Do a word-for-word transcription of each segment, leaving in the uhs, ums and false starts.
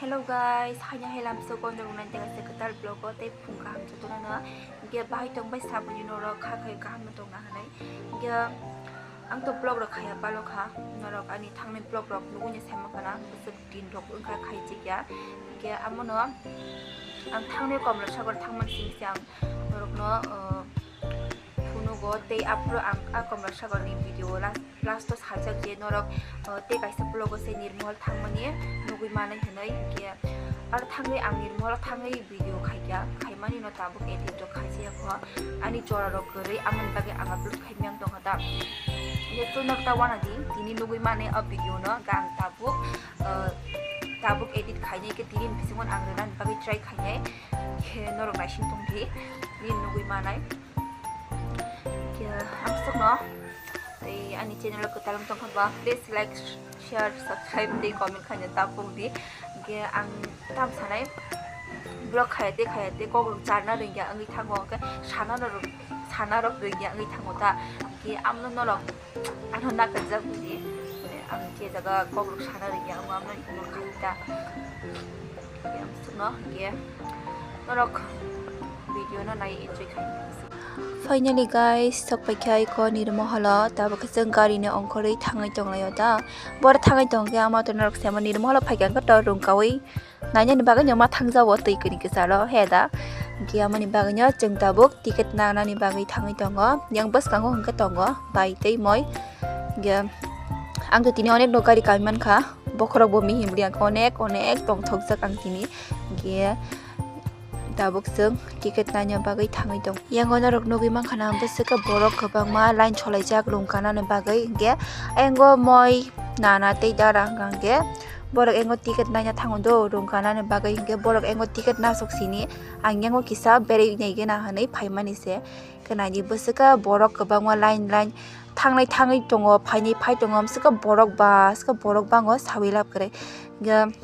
Hello guys, haino hai lamso kono rwnai tega se kwtal vlog o tei phung kaham jotono no. Ge bahai tong bai saboni norok kha khai kaham no tongna hanai. Ge ang to vlog rok khaya palo kha. Norok ani thangnai vlog rok nugui ni saima khana bwswk din rok wngkha khai chikya. Ge amono ang thangnai Komla Sagar thangman sing se ang norokno, uh, phunugo tei aphuru ang a Komla Sagar ni video last last o sajak je norok, uh, tei kaisa vlog o se Nirmahal thangmani nugui manai hinui hinkhe aro thangwi ang Nirmahal o thangwi video khaikha, khaimani no tabuk edit rok khaijaya kho ani chora rok kwrwi amoni bagwi ang upload khaimyang tongkha ta. Next o nok ta wana di tini nugui manai o video no ga ang tabuk, uh, tabuk edit khainai khe tini bisingo ang rwnani bagwi try khainai khe norok naising tongdi nini nugui manai. Khe ang sukno tei ani channel o kwtal wng tongkha ba, please like, share, subscribe tei comment khaina ta pokdi. Khe ang tam sanai vlog khaya tei khaya tei kok rok charna rwngya wngwi thango, hwnkhe sana rok, sana rok rwngya wngwi thango ta. Khe amno norok ano nakarjak budi, ang je jaga kok rok sana rwngya wngo amno imo khai ta. Khe ang sukno khe norok video no nai enjoy khai. Finally guys, sok paikha iko Nirmahal o, tabuk khe chwng gari ni ongkhorwi thangwi tonglaio da. Boro thangwi tongkhe ama to norok sema Nirmahal o phaikha hwnkhe to rung kaui nainani bagwi no ma thangjago twi kwrwi kwcharo he da. Hinkhe amoni bagwi no chwng tabuk ticket nanani bagwi thangwi tongo, yang bwskango hwnkhe tongo bai tei moi. Hinkhe ang to tini onek no gari kai mankha. Bokhorok bo mihim riya khe onek onek tongthokjak ang tini. Hinkhe tabuk chwng ticket naina bagwi thangwi tong. Yango norok nugwi mankha na bwswk khe borok kwbangma line cholaijak room kanani bagwi. Hinkhe yango moi nana tei dara hwnkha hinkhe borok yango ticket naina thango do room kanani bagwi. Hinkhe borok yango ticket nasok sini ang yango kisa berwi naigena hinwi phaimani se. Khe naidi bwswk khe borok kwbangma line line thangnai thangwi tongo, phainai phai tongo, bwswk khe borok ba, bwswk khe borok bango sawi lab kwrwi. Hinkhe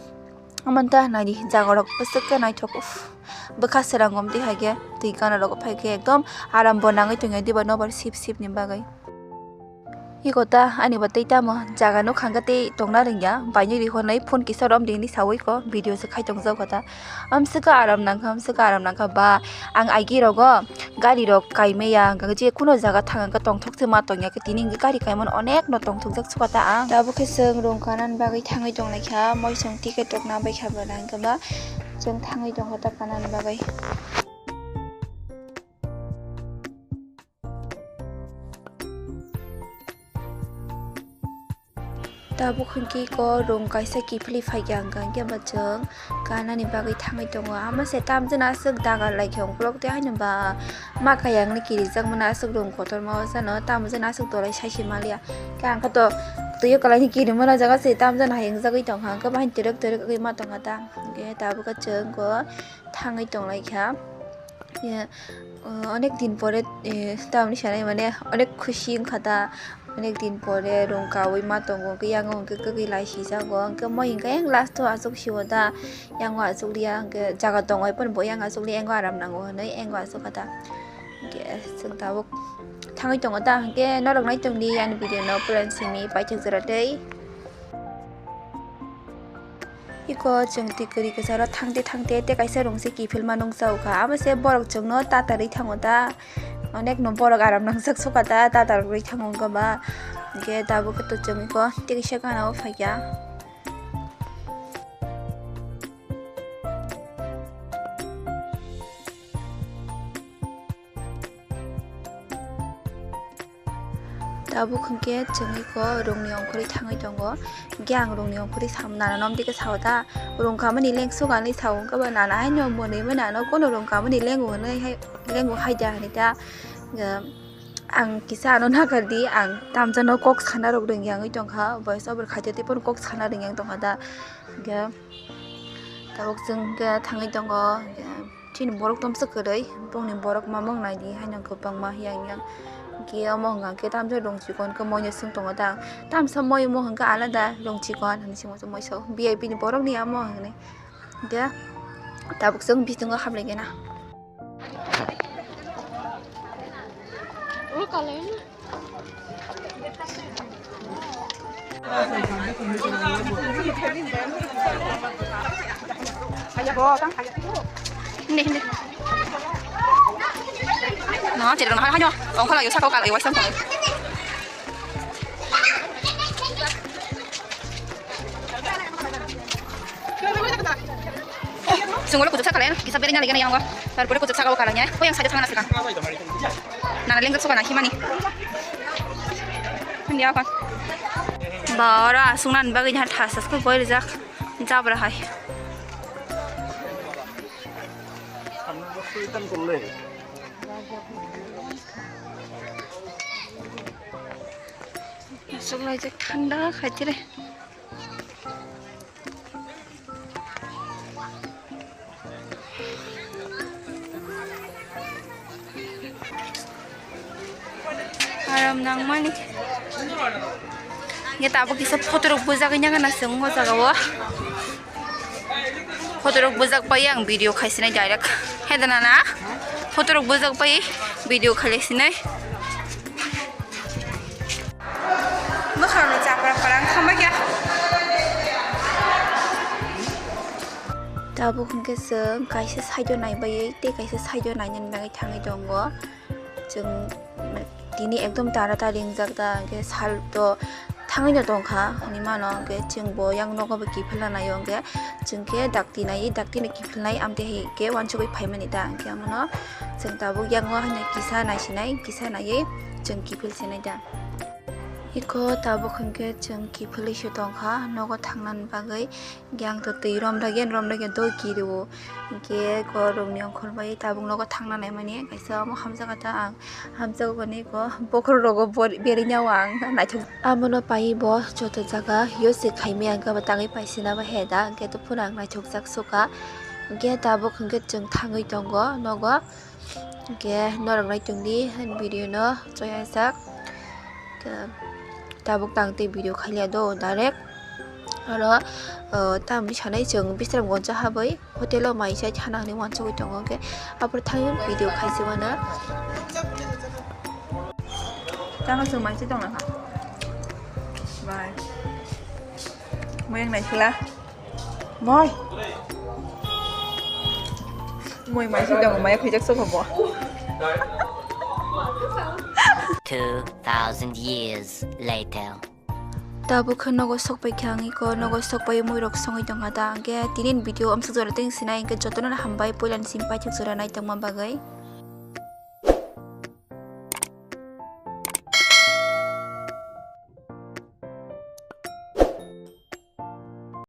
omo ta naidi jaga rok bwswk khe naithok, uff, bwkha srang gom twi hai khe twi gana rogo phai khe ekdom aram bo nangwi tongya diba nobar sip sip ni bagwi. Iko ta ani bo tei tamo jaga nukha hwnkhe tei tongna rwngya, baini rihornai phone kisa romdi hinwi sawi ko video se khai tongjak kho ta. Amswk khe aram nangkha, amswk khe aram nangkha ba ang aigi rogo gari rok kaimaya hwnkha khe je kuno jaga thang hwnkhe tongthok se ma tongya khe tini hwnkhe gari kaimano onek no tongthokjak sukha ta ang. Tabuk khe chwng room kanani bagwi thangwi tonglaikha, moisong ticket rok nabaikha bo nangkhe ba chwng thangwi tongkha ta kanani bagwi. Tabuk hwnkhe iko room kaisa kiphilwi phaikha hwnkha, hwnkhe ba chwng kanani bagwi thangwi tongo. Ama se tamjani aswk dagar laikha ukulok tei haino ba ma kaya wngwi kirijak mano aswk room kotorma o jano, tamjani aswk dolai sai se maliya. Khe ang khe to twi o kwlaini kirimano jaga se tamjani hai wngjagwi tongkha, hwnkhe bahai twrwk twrwk wngwi ma tongkha ta. Hwnkhe tabuk khe chwng iko thangwi tonglaikha. Ye, uh, onek din pore, eh, tamni sanai mane onek khushi wngkha ta, onek din pore rung kaui ma tongo, hwnkhe yango hwnkhe kwgwi lai sijago, hwnkhe moi hwnkhe yang last o achuk siwo ta, yango achuk liya, hwnkhe jaga tongo, ephano bo yang achuk liya, yango aram nango hinwi yango achuk kha ta. Hwnkhe chwng tabuk thangwi tongo ta, hwnkhe norok nai tongdi ani video no plan simi paithak jora tei. Iko chwng twi kwrwi kwcharo thangte thangte tei kaisa rungse kiphilma nukjago kha. Abo se borok chwngno tatarwi thango ta. Onekno borok aram nangjak sukha ta, tatarwi thango wngkha ba. Hwnkhe tabuk khe to chwng iko tei kaisa gana o phaikha. Tabuk hwnkhe chwngwi kho rungni ongkhorwi thangwi tongo. Hwnkhe ang rungni ongkhorwi sam nana nomtwi khe sao ta, rung kamani leng suganwi sao, hwnkhe ba nana haino mwnwi mano, kono rung kamani lengo hwnwi hai, lengo haida hinwi ta. Hwnkhe ang kisa ano nakardi, ang tamjano kok sana rok rwngya wngwi tongkha, voice over khaitwi tei phano kok sana rwngya wng tongkha ta. Hwnkhe tabuk chwng hwnkhe thangwi tongo, hwnkhe. Chini borok tomsa kwrwi, bongni borok mamung naidi haino kwbangma yang yang. Hwnkhe omo hwnka khe tamjani rong chikon khe moino swng tongo ta. Tamsa moi omo hwnka alada rong chikon hinwi swngma se moiso V I P ni borokni amo hinwi. Hwnkhe tabuk chwng bisingo hablai gena. Hindi, hindi. No, chere no, hayo. Ongkhala yo saka kala yo waisang. Sunggulo kuchuk sakale, kisa beri nyali gana yango. Tarpore kuchuk saka kala nya. Ko yang saja thangna saka. Nana lengjak sokana himani. Hindi apa? Bara sungnan bagi nya thasa school boy rijak. Jabra hai. Suklai je thanda khai tire. Aram nangmani. Nge tabuk kisa photo rok bujagwi nangana chwng o jaga o. Photo rok bujak pai ang video khaisinai direct. He dana na? Photo rok bujak pai video khailaisinai. Bwkhano chapra pharang khambai kha. Tabuk hwnkhe chwng kaisa side o naibai tei kaisa side o nainani bagwi thangwi tongo. Chwng tini ekdom tara tari wngjak da, hwnkhe sal to thangwi no tongkha hinwi mano, hwnkhe chwng bo yang nogo bo kiphilna naio, hwnkhe chwng khe dakti naiwi dakti no kiphilnai, amtwi hai khe uansugwi phaimani da, hwnkhe omono chwng tabuk yango haino kisa naisinai, kisa naiwi chwng kiphil sinai da. Iko tabuk hwnkhe chwng kiphilwi se tongkha nogo thangnani bagwi. Hwnkhe ang to twi romdagya, romdagya doi kirio. Hwnkhe eko rokni ongkhor bai tabuk nogo thangna naimani kaisa omo hamjakgo ta ang. Hamjakgo ni eko bokhorok rogo bor-, berwi nyawo ang naithok. Abono paiwi bo joto jaga yo se khaimaya hwnkhe abo tangwi paisina bo he da, hwnkhe to phano ang naithokjak sukha. Hwnkhe tabuk hwnkhe chwng thangwi tongo nogo. Hwnkhe norok nai tongdi video no choyajak. Tabuk tang tei video khailiya do direct. Oro, uh, tamni sanai chwng Bisramganj o habwi hotel o mai chai thana hinwi uansugwi tongo, hwnkhe aphuru thangwi video khaisi mano. Tamo chwng mai chai tongna kha. Bye. Moyang nai khwla. Moi. Moi mai si dong, mai khwijak sokha bo. Two thousand years later. Tabuk khe nogo sokpai khe ang iko, nogo sokpai mui rok songwi tongkha ta, hwnkhe tini video amsuk jora teng sinai, hwnkhe jotono hambai puilani simi paithak jora naitokma bagwi.